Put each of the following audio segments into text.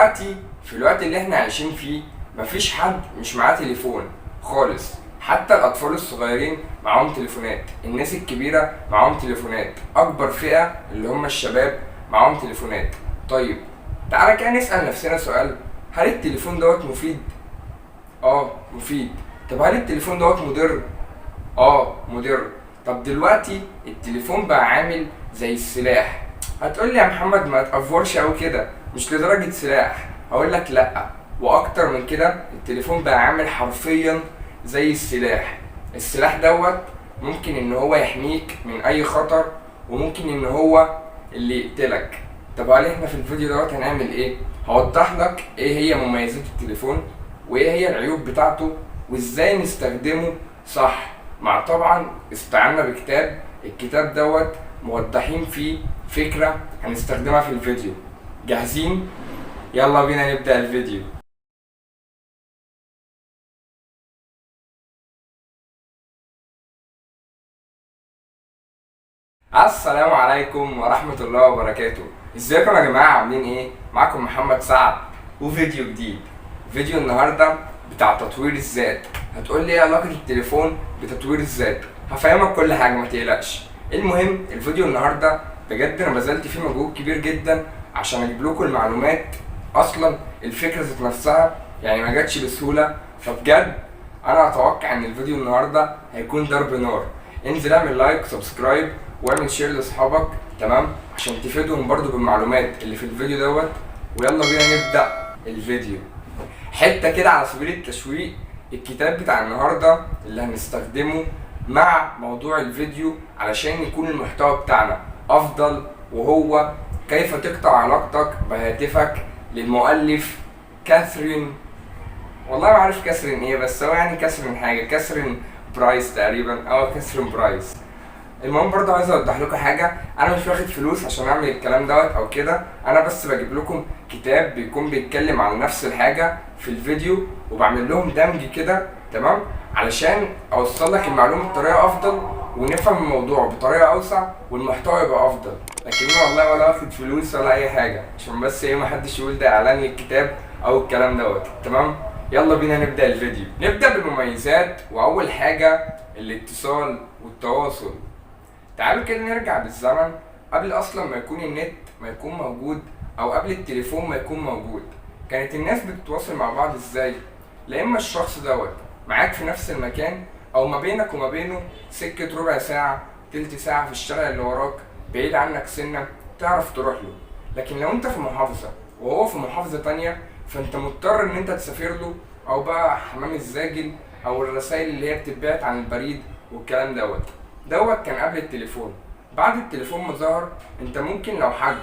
دلوقتي في الوقت اللي احنا عايشين فيه مفيش حد مش معاه تليفون خالص، حتى الأطفال الصغيرين معاهم تليفونات، الناس الكبيرة معاهم تليفونات، أكبر فئة اللي هم الشباب معاهم تليفونات. طيب تعالى كده نسأل نفسنا سؤال، هل التليفون دوت مفيد؟ اه مفيد. طب هل التليفون دوت مضر؟ اه مضر. طب دلوقتي التليفون بقى عامل زي السلاح. هتقول لي يا محمد ما تأفورش قوي كده، مش لدرجة سلاح. هقول لك لا، واكتر من كده، التليفون بقى عامل حرفيا زي السلاح. السلاح دوت ممكن ان هو يحميك من اي خطر، وممكن ان هو اللي يقتلك. طب هل احنا في الفيديو دوت هنعمل ايه؟ هوضح لك ايه هي مميزات التليفون، وايه هي العيوب بتاعته، وازاي نستخدمه صح، مع طبعا استعنا بكتاب. الكتاب دوت موضحين فيه فكرة هنستخدمها في الفيديو. جاهزين؟ يلا بينا نبدأ الفيديو. السلام عليكم ورحمة الله وبركاته. ازيكم يا جماعة، عاملين ايه؟ معاكم محمد سعد وفيديو جديد. فيديو النهاردة بتاع تطوير الذات. هتقول لي ايه علاقة التليفون بتطوير الذات؟ هفهمك كل حاجة ما تقلقش. المهم الفيديو النهاردة بجد انا بذلت فيه مجهود كبير جدا عشان اجيب لكم المعلومات. اصلا الفكرة ذات نفسها يعني ما جاتش بسهولة، فبجد انا اتوقع ان الفيديو النهاردة هيكون ضرب نار. انزل اعمل like subscribe واعمل share لاصحابك، تمام، عشان تفيدهم برضو بالمعلومات اللي في الفيديو دوت. ويلا بينا نبدأ الفيديو. حتة كده على سبيل التشويق، الكتاب بتاع النهاردة اللي هنستخدمه مع موضوع الفيديو علشان يكون المحتوى بتاعنا أفضل، وهو كيف تقطع علاقتك بهاتفك، للمؤلف كاثرين، والله ما عارف كاثرين ايه، بس هو يعني كاثرين حاجة، كاثرين برايس تقريبا، او كاثرين برايس. المهم برضه عايز اوضح لكم حاجة، انا مش واخد فلوس عشان اعمل الكلام دوت او كده، انا بس بجيب لكم كتاب بيكون بيتكلم عن نفس الحاجة في الفيديو وبعمل لهم دمج كده، تمام، علشان اوصل لك المعلومة بطريقة افضل ونفهم الموضوع بطريقة اوسع والمحتوى يبقى افضل. لكن انا والله ولا واخد فلوس ولا اي حاجة، عشان بس ايه محدش يقول ده اعلان للكتاب او الكلام دوت، تمام. يلا بينا نبدأ الفيديو. نبدأ بالمميزات، واول حاجة الاتصال والتواصل. تعالوا كده نرجع بالزمن قبل اصلا ما يكون النت ما يكون موجود، او قبل التليفون ما يكون موجود. كانت الناس بتتواصل مع بعض ازاي؟ لا اما الشخص دوت معاك في نفس المكان، او ما بينك وما بينه سكة ربع ساعة تلت ساعة في الشارع اللي وراك، بعيد عنك سنة تعرف تروح له. لكن لو انت في محافظة وهو في محافظة تانية، فانت مضطر ان انت تسافر له، او بقى حمام الزاجل، او الرسائل اللي هي بتتبعت عن البريد والكلام دوت. دوت كان قبل التليفون. بعد التليفون ما ظهر، انت ممكن لو حد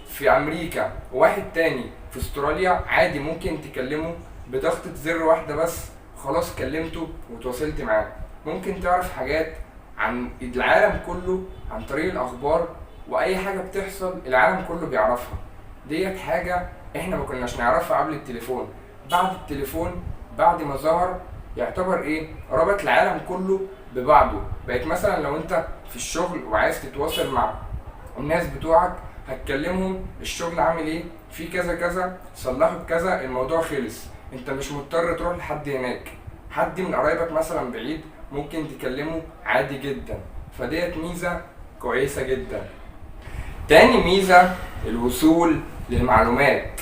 في امريكا وواحد تاني في استراليا عادي ممكن تكلمه بضغطة زر واحدة بس، خلاص كلمته وتواصلت معاه. ممكن تعرف حاجات عن العالم كله عن طريق الاخبار، واي حاجة بتحصل العالم كله بيعرفها. ديت حاجة احنا ما كناش نعرفها قبل التليفون. بعد التليفون بعد ما ظهر يعتبر ايه، ربط العالم كله ببعضه. بقيت مثلا لو انت في الشغل وعايز تتواصل مع الناس بتوعك هتكلمهم الشغل عامل ايه، في كذا كذا، صلحوا بكذا، الموضوع خلص. انت مش مضطر تروح لحد هناك، حد من قرايبك مثلا بعيد ممكن تكلمه عادي جدا. فديت ميزة كويسة جدا. تاني ميزة الوصول للمعلومات.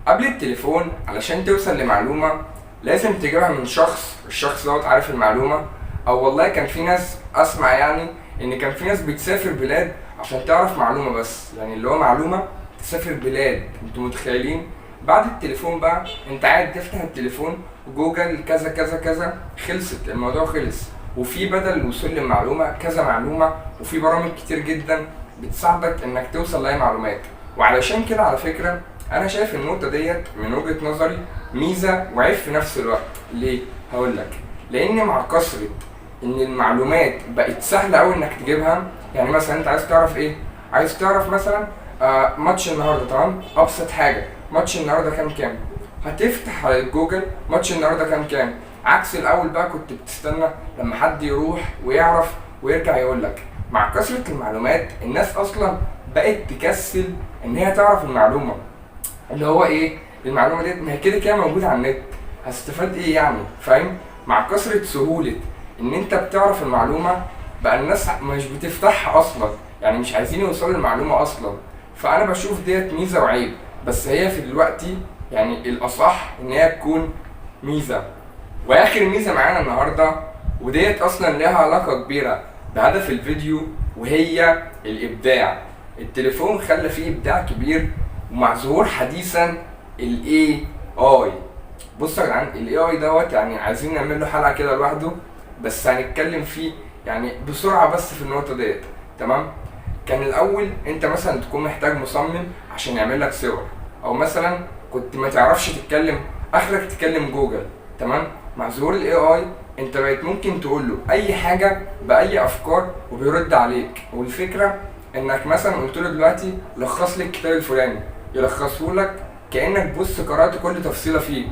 قبل التليفون علشان توصل لمعلومة لازم تجيبها من شخص، الشخص دوت عارف المعلومة. او والله كان في ناس اسمع يعني ان كان في ناس بتسافر بلاد عشان تعرف معلومة بس، يعني اللي هو معلومة تسافر بلاد، انتوا متخيلين؟ بعد التليفون بقى انت قاعد تفتح التليفون جوجل كذا كذا كذا، خلصت الموضوع خلص. وفي بدل الوصول للمعلومة كذا معلومة، وفي برامج كتير جدا بتساعدك انك توصل لاي معلومات. وعلشان كده على فكرة انا شايف النقطة ديت من وجهة نظري ميزة وعيب في نفس الوقت. ليه؟ هقولك. لان مع كثرة ان المعلومات بقت سهلة اوي انك تجيبها، يعني مثلا انت عايز تعرف ايه؟ عايز تعرف مثلا ماتش النهارده، تمام؟ ابسط حاجة ماتش النهارده كام كام، هتفتح على جوجل ماتش النهارده كام كام. عكس الاول بقى كنت بتستنى لما حد يروح ويعرف ويرجع يقولك. مع كثرة المعلومات الناس اصلا بقت تكسل ان هي تعرف المعلومة. اللي هو ايه المعلومة ديت؟ ما هي كده كده موجودة على النت، هستفاد ايه يعني؟ فاهم؟ مع كثرة سهولة ان انت بتعرف المعلومة بقى الناس مش بتفتحها اصلا، يعني مش عايزين يوصلوا المعلومة اصلا. فانا بشوف ديت ميزة وعيب، بس هي في دلوقتي يعني الاصح ان هي تكون ميزة. واخر ميزة معانا النهارده، وديت اصلا لها علاقة كبيرة بهدف الفيديو، وهي الابداع. التليفون خلى فيه ابداع كبير، ومع ظهور حديثا ال AI. بصوا يا جدعان، ال AI دوت يعني عايزين نعمل له حلقة كده لوحده، بس هنتكلم فيه يعني بسرعة بس في النقطة ديت، تمام؟ كان الاول انت مثلا تكون محتاج مصمم عشان يعمل لك صور، او مثلا كنت ما تعرفش تتكلم، اخرك تكلم جوجل، تمام؟ مع ظهور ال AI انت بقيت ممكن تقول له اي حاجة باي افكار وبيرد عليك. والفكرة انك مثلا قلت له دلوقتي لخص لي الكتاب الفلاني، يلخصه لك كانك بص قرات كل تفصيله فيه.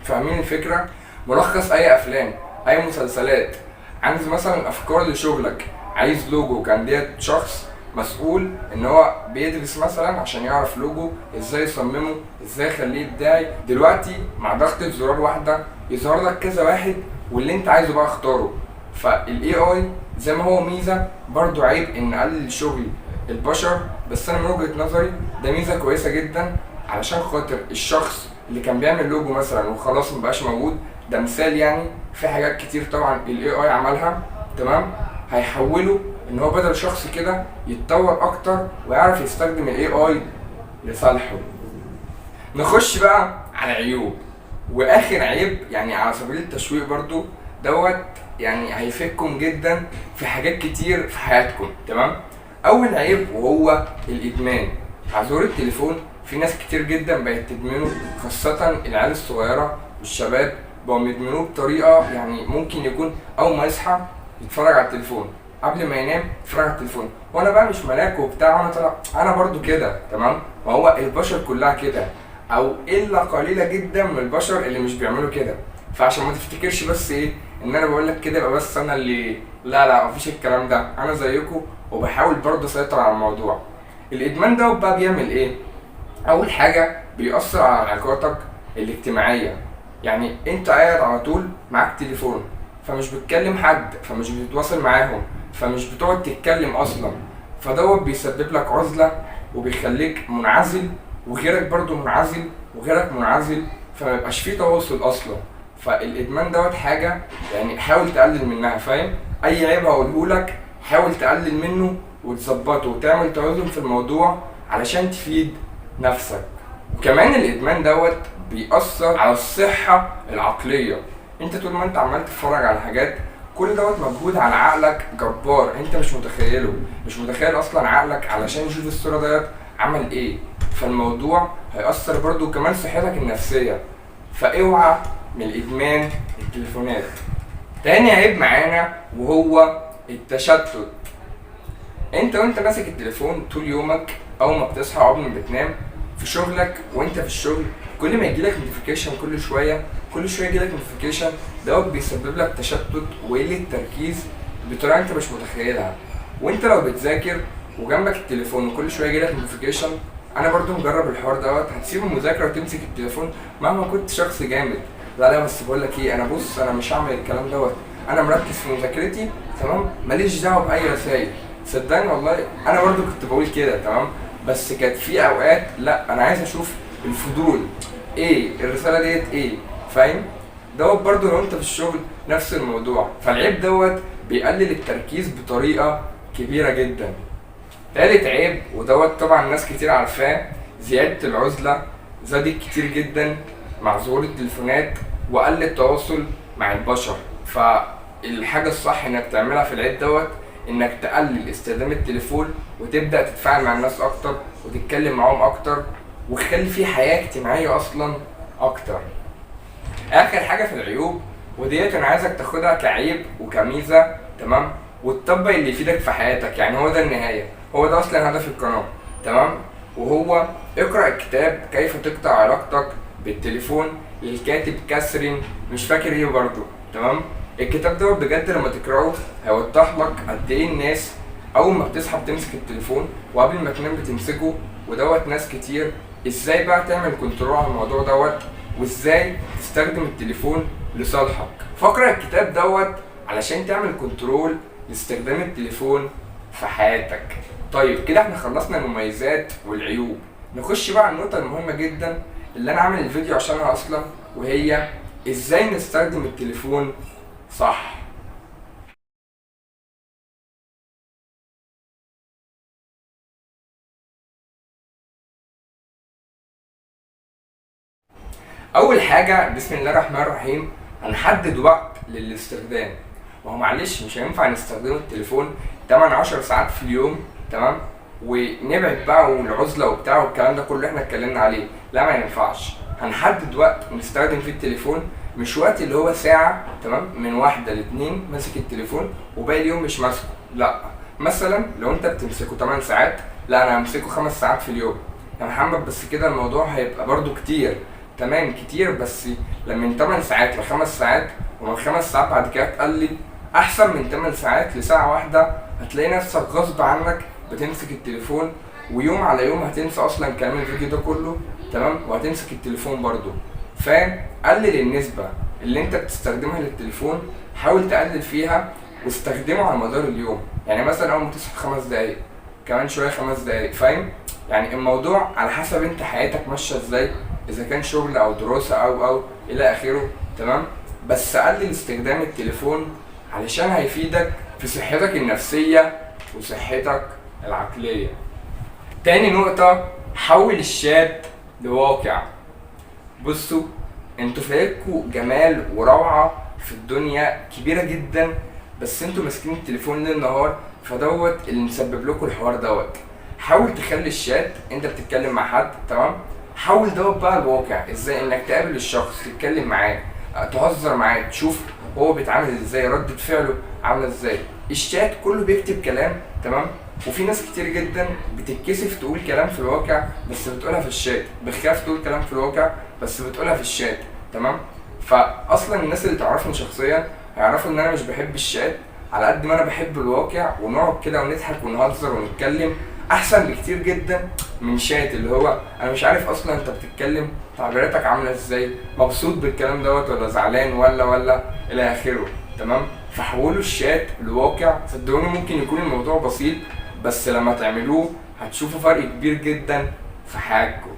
فاهمين الفكرة؟ ملخص اي افلام، اي مسلسلات، عايز مثلا افكار لشغلك، عايز لوجو، كان ديت شخص مسؤول ان هو بيدرس مثلا عشان يعرف لوجو ازاي يصممه، ازاي يخليه ابداعي. دلوقتي مع ضغطة زرار واحدة يظهر لك كذا واحد، واللي انت عايزه بقى اختاره. فال AI زي ما هو ميزة برضو عيب ان قلل شغل البشر، بس انا من وجهة نظري ده ميزة كويسة جدا، علشان خاطر الشخص اللي كان بيعمل لوجو مثلا وخلاص مبقاش موجود، ده مثال يعني، في حاجات كتير طبعا ال AI عملها، تمام؟ هيحوله ان هو بدل شخص كده يتطور اكتر ويعرف يستخدم ال AI لصالحه. نخش بقى على عيوب، واخر عيب يعني على سبيل التشويق برضو دوت، يعني هيفيدكم جدا في حاجات كتير في حياتكم، تمام؟ اول عيب وهو الادمان. مع ظهور التليفون في ناس كتير جدا بقت تدمنه، خاصة العيال الصغيرة والشباب بقوا يدمنوه بطريقة يعني ممكن يكون اول ما يصحى يتفرج على التليفون، قبل ما ينام يتفرج على التليفون. وانا بقى مش ملاك وبتاع، وانا طلع انا برضو كده، تمام؟ ما هو البشر كلها كده، او الا قليله جدا من البشر اللي مش بيعملوا كده. فعشان ما تفتكرش بس ايه ان انا بقول لك كده يبقى بس انا اللي لا لا، مفيش الكلام ده، انا زيكم وبحاول برضه اسيطر على الموضوع. الادمان ده بقى بيعمل ايه؟ اول حاجة بيأثر على علاقاتك الاجتماعية، يعني انت قاعد على طول معاك تليفون، فمش بتكلم حد، فمش بتتواصل معاهم، فمش بتقعد تتكلم اصلا، فدوت بيسبب لك عزله وبيخليك منعزل، وغيرك برضو منعزل، وغيرك منعزل، فما يبقاش فيه تواصل اصلا. فالادمان دوت حاجة يعني حاول تقلل منها، فاهم؟ اي عيب هقوله لك حاول تقلل منه وتظبطه وتعمل توازن في الموضوع علشان تفيد نفسك. وكمان الادمان دوت بيأثر على الصحة العقلية. انت طول ما انت عمال تتفرج على حاجات، كل دوت مجهود على عقلك جبار انت مش متخيله، مش متخيل اصلا عقلك علشان يشوف الصورة ديت عمل ايه. فالموضوع هيأثر برضو كمان صحتك النفسية، فاوعى من الادمان التليفونات. تاني عيب معانا وهو التشتت. انت وانت ماسك التليفون طول يومك، اول ما بتصحى وقبل ما بتنام، في شغلك وانت في الشغل، كل ما يجيلك notification كل شوية كل شوية يجيلك notification، دوت بيسبب لك تشتت وقلة تركيز بطريقة انت مش متخيلها. وانت لو بتذاكر وجنبك التليفون وكل شوية يجيلك notification، انا برضو مجرب الحوار دوت، هتسيب المذاكرة وتمسك التليفون مهما كنت شخص جامد. لا لا بس بقول لك ايه، انا بص انا مش هعمل الكلام دوت، انا مركز في مذاكرتي، تمام؟ ماليش دعوه باي رسائل. صدقني والله انا برضو كنت بقول كده، تمام؟ بس كانت في اوقات لا، انا عايز اشوف الفضول ايه الرسالة ديت ايه، فاهم؟ دوت برضو لو انت في الشغل نفس الموضوع. فالعيب دوت بيقلل التركيز بطريقة كبيرة جدا. تالت عيب ودوت طبعا ناس كتير عارفاه، زيادة العزلة زادت كتير جدا مع ظهور التليفونات وقل التواصل مع البشر. فالحاجة الصح انك تعملها في العيب دوت انك تقلل استخدام التليفون وتبدأ تتفاعل مع الناس اكتر وتتكلم معاهم اكتر، وتخلي في حياة اجتماعية اصلا اكتر. اخر حاجة في العيوب وديت انا عايزك تاخدها كعيب وكميزة، تمام؟ وتطبق اللي يفيدك في حياتك، يعني هو ده النهاية، هو ده اصلا هدف القناة، تمام؟ وهو اقرأ الكتاب كيف تقطع علاقتك بالتليفون للكاتب كاثرين، مش فاكر ايه برضه، تمام؟ الكتاب ده بجد لما تقرأه هيوضح لك قد ايه الناس اول ما بتصحى بتمسك التليفون وقبل ما تنام بتمسكه، ودوت ناس كتير ازاي بقى تعمل control على الموضوع دوت، وازاي تستخدم التليفون لصالحك. فاقرأ الكتاب دوت علشان تعمل control لاستخدام التليفون في حياتك. طيب كده احنا خلصنا المميزات والعيوب، نخش بقى على النقطة المهمة جدا اللي انا عامل الفيديو عشانها اصلا، وهي ازاي نستخدم التليفون صح. اول حاجة بسم الله الرحمن الرحيم، هنحدد وقت للاستخدام. ما هو معلش مش هينفع نستخدم التليفون 8-10 ساعات في اليوم، تمام، ونبعد بقى والعزلة وبتاع والكلام ده كله احنا اتكلمنا عليه، لا ما ينفعش. هنحدد وقت نستخدم فيه التليفون، مش وقت اللي هو ساعة، تمام، من 1 ل 2 ماسك التليفون وباقي اليوم مش ماسكه، لا. مثلا لو انت بتمسكه 8 ساعات، لا انا همسكه 5 ساعات في اليوم يا محمد، بس كده الموضوع هيبقى برضو كتير. تمام كتير، بس لما من 8 ساعات ل 5 ساعات، ومن 5 ساعات بعد كده تقلل، احسن من 8 ساعات لساعة واحدة. هتلاقي نفسك غصب عنك بتمسك التليفون، ويوم على يوم هتنسى اصلا كلام الفيديو ده كله، تمام، وهتمسك التليفون برضو. فقلل النسبة اللي انت بتستخدمها للتليفون، حاول تقلل فيها واستخدمه على مدار اليوم. يعني مثلا اول ما تصحى 5 دقايق، كمان شوية 5 دقايق، فاهم؟ يعني الموضوع على حسب انت حياتك ماشية ازاي، اذا كان شغل او دراسة او الى اخره، تمام. بس قلل استخدام التليفون علشان هيفيدك في صحتك النفسية وصحتك العقلية. تاني نقطة، حول الشات لواقع. بصوا انتوا فايتكوا جمال وروعة في الدنيا كبيرة جدا، بس انتوا ماسكين التليفون ليل نهار، فدوت اللي مسبب لكم الحوار دوت. حاول تخلي الشات انت بتتكلم مع حد، تمام، حاول دوت بقى الواقع ازاي، انك تقابل الشخص، تتكلم معاه، تهزر معاه، تشوف هو بيتعامل ازاي، ردة فعله عاملة ازاي. الشات كله بيكتب كلام، تمام، وفي ناس كتير جدا بتتكسف تقول كلام في الواقع بس بتقولها في الشات، بتخاف تقول كلام في الواقع بس بتقولها في الشات، تمام. فاصلا الناس اللي تعرفني شخصيا هيعرفوا ان انا مش بحب الشات على قد ما انا بحب الواقع، ونقعد كده ونضحك ونهزر ونتكلم احسن بكتير جدا من شات اللي هو انا مش عارف اصلا انت بتتكلم، تعبيراتك عامله ازاي، مبسوط بالكلام دوت ولا زعلان ولا الى اخره، تمام. فحولوا الشات لواقع، صدقوني ممكن يكون الموضوع بسيط، بس لما تعملوه هتشوفوا فرق كبير جدا في حياتكم.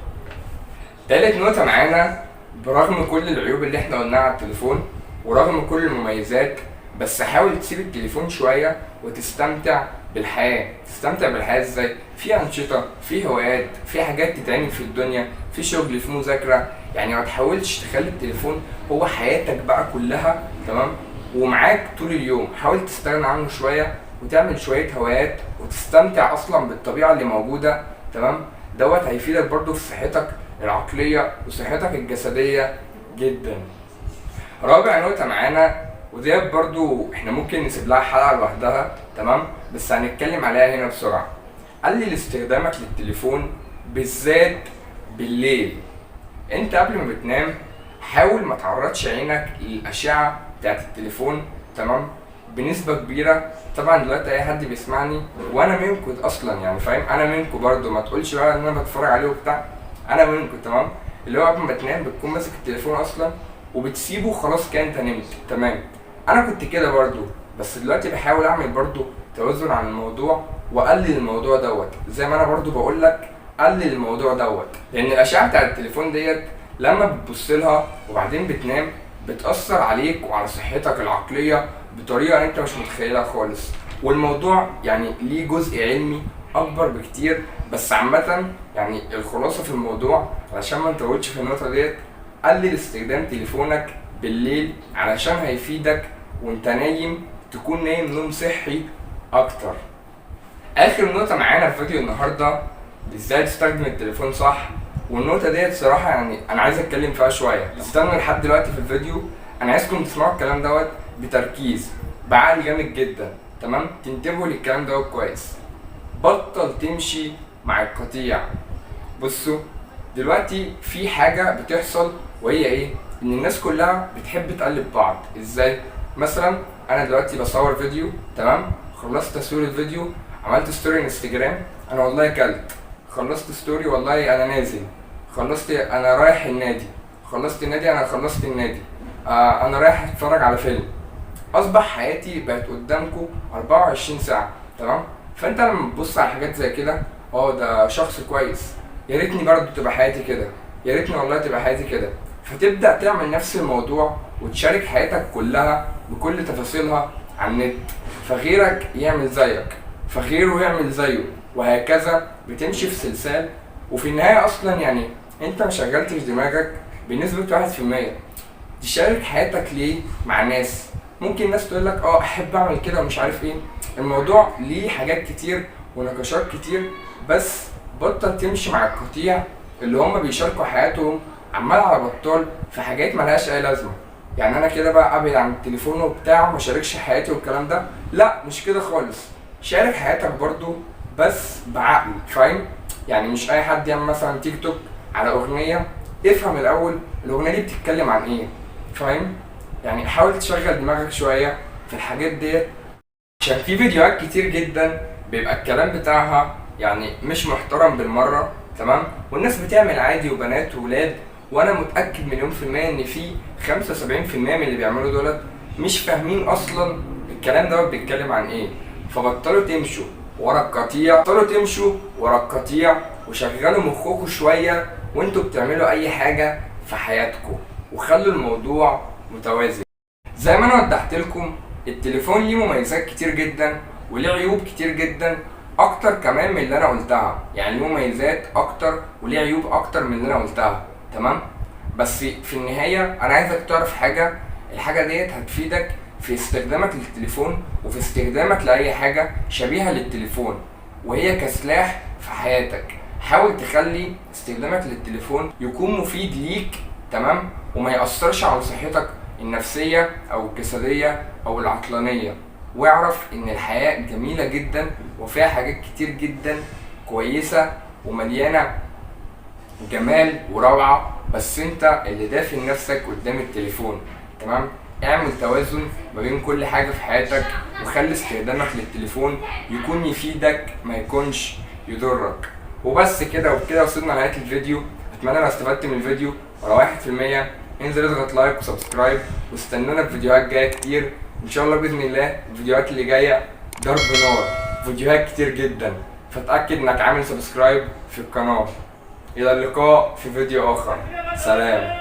تالت نقطة معانا، برغم كل العيوب اللي احنا قلناها على التليفون ورغم كل المميزات، بس حاول تسيب التليفون شوية وتستمتع بالحياة. تستمتع بالحياة ازاي؟ في أنشطة، في هوايات، في حاجات تتعمل في الدنيا، في شغل، في مذاكرة. يعني ما تحاولش تخلي التليفون هو حياتك بقى كلها، تمام، ومعاك طول اليوم. حاول تستغنى عنه شوية وتعمل شوية هوايات وتستمتع أصلا بالطبيعة اللي موجودة، تمام. دوت هيفيدك برضو في صحتك العقلية وصحتك الجسدية جدا. رابع نقطة معانا، وديت برضو احنا ممكن نسيب لها حلقة لوحدها، تمام، بس هنتكلم عليها هنا بسرعة. قلل استخدامك للتليفون بالذات بالليل. انت قبل ما بتنام حاول ما تعرضش عينك للأشعة بتاعت التليفون، تمام، بنسبة كبيرة. طبعا دلوقتي اي حد بيسمعني وانا منكم اصلا، يعني فاهم، انا منكم برضو، ما تقولش بقى ان انا بتفرج عليه وبتاع، انا منكم، تمام. اللي هو قبل ما تنام بتكون ماسك التليفون اصلا وبتسيبه، خلاص كده انت نمت، تمام. انا كنت كده برضو، بس دلوقتي بحاول اعمل برضو توازن عن الموضوع واقلل الموضوع دوت، زي ما انا برضو بقول لك قلل الموضوع دوت، لان الاشعة بتاعت التليفون ديت لما بتبص لها وبعدين بتنام بتاثر عليك وعلى صحتك العقلية بطريقة انت مش متخيلها خالص. والموضوع يعني ليه جزء علمي اكبر بكتير، بس عامة يعني الخلاصة في الموضوع علشان ما نطولش في النقطة ديت، قلل استخدام تليفونك بالليل علشان هيفيدك وانت نايم تكون نايم نوم صحي اكتر. اخر نقطة معانا في فيديو النهارده، ازاي تستخدم التليفون صح. والنقطة ديت صراحة يعني انا عايز اتكلم فيها شوية، استنوا لحد دلوقتي في الفيديو، انا عايزكم تسمعوا الكلام دوت بتركيز بعقل جامد جدا، تمام، تنتبهوا للكلام دوت كويس. بطل تمشي مع القطيع. بصوا دلوقتي في حاجة بتحصل، وهي ايه؟ ان الناس كلها بتحب تقلب بعض. ازاي؟ مثلا انا دلوقتي بصور فيديو، تمام، خلصت تصوير الفيديو، عملت story انستجرام، انا والله كلت، خلصت story والله انا نازل، خلصت انا رايح النادي، خلصت النادي انا خلصت النادي، انا رايح اتفرج على فيلم. اصبح حياتي بقت قدامكم 24 ساعة، تمام؟ فانت لما تبص على حاجات زي كده، ده شخص كويس، يا ريتني برضه تبقى حياتي كده، يا ريتني والله تبقى حياتي كده. فتبدأ تعمل نفس الموضوع وتشارك حياتك كلها بكل تفاصيلها على النت، فغيرك يعمل زيك، فغيره يعمل زيه، وهكذا بتمشي في سلسال. وفي النهاية أصلا يعني أنت مشغلتش دماغك بنسبة 1%. تشارك حياتك ليه مع ناس؟ ممكن الناس تقول لك احب اعمل كده ومش عارف ايه. الموضوع ليه حاجات كتير ونقاشات كتير، بس بطل تمشي مع القطيع اللي هم بيشاركوا حياتهم عمال على بطال في حاجات ملهاش اي لازمه. يعني انا كده بقى ابعد عن التليفون وبتاع وما شاركش حياتي والكلام ده، لا مش كده خالص. شارك حياتك برضو بس بعقل، فاهم؟ يعني مش اي حد يعمل مثلا تيك توك على اغنية، افهم الاول الاغنية دي بتتكلم عن ايه، فاهم؟ يعني حاول تشغل دماغك شوية في الحاجات ديت، عشان في فيديوهات كتير جدا بيبقى الكلام بتاعها يعني مش محترم بالمرة، تمام؟ والناس بتعمل عادي، وبنات وولاد، وانا متاكد 100% ان في 75% من اللي بيعملوا دولت مش فاهمين اصلا الكلام دوت بيتكلم عن ايه. فبطلوا تمشوا ورا القطيع، بطلوا تمشوا ورا القطيع، وشغلوا مخكم شوية وانتوا بتعملوا اي حاجة في حياتكم، وخلوا الموضوع متوازن. زي ما انا وضحت لكم، التليفون ليه مميزات كتير جدا وليه عيوب كتير جدا، اكتر كمان من اللي انا قلتها. يعني ليه مميزات اكتر وليه عيوب اكتر من اللي انا قلتها، تمام؟ بس في النهاية انا عايزك تعرف حاجة، الحاجة ديت هتفيدك في استخدامك للتليفون وفي استخدامك لأي حاجة شبيهة للتليفون، وهي كسلاح في حياتك. حاول تخلي استخدامك للتليفون يكون مفيد ليك، تمام؟ وما يأثرش على صحتك النفسية أو الجسدية أو العقلانية. واعرف إن الحياة جميلة جدا وفيها حاجات كتير جدا كويسة ومليانة جمال وروعة، بس انت اللي دافن نفسك قدام التليفون، تمام؟ اعمل توازن ما بين كل حاجة في حياتك، وخلي استخدامك للتليفون يكون يفيدك ما يكونش يضرك. وبس كده، وبكده وصلنا لنهاية الفيديو. اتمنى لو استفدت من الفيديو ولو 1%، انزل اضغط like و subscribe، واستنونا في فيديوهات جاية كتير ان شاء الله باذن الله. الفيديوهات اللي جاية ضرب نار، فيديوهات كتير جدا، فتأكد انك عامل subscribe في القناة. الى اللقاء في فيديو اخر، سلام.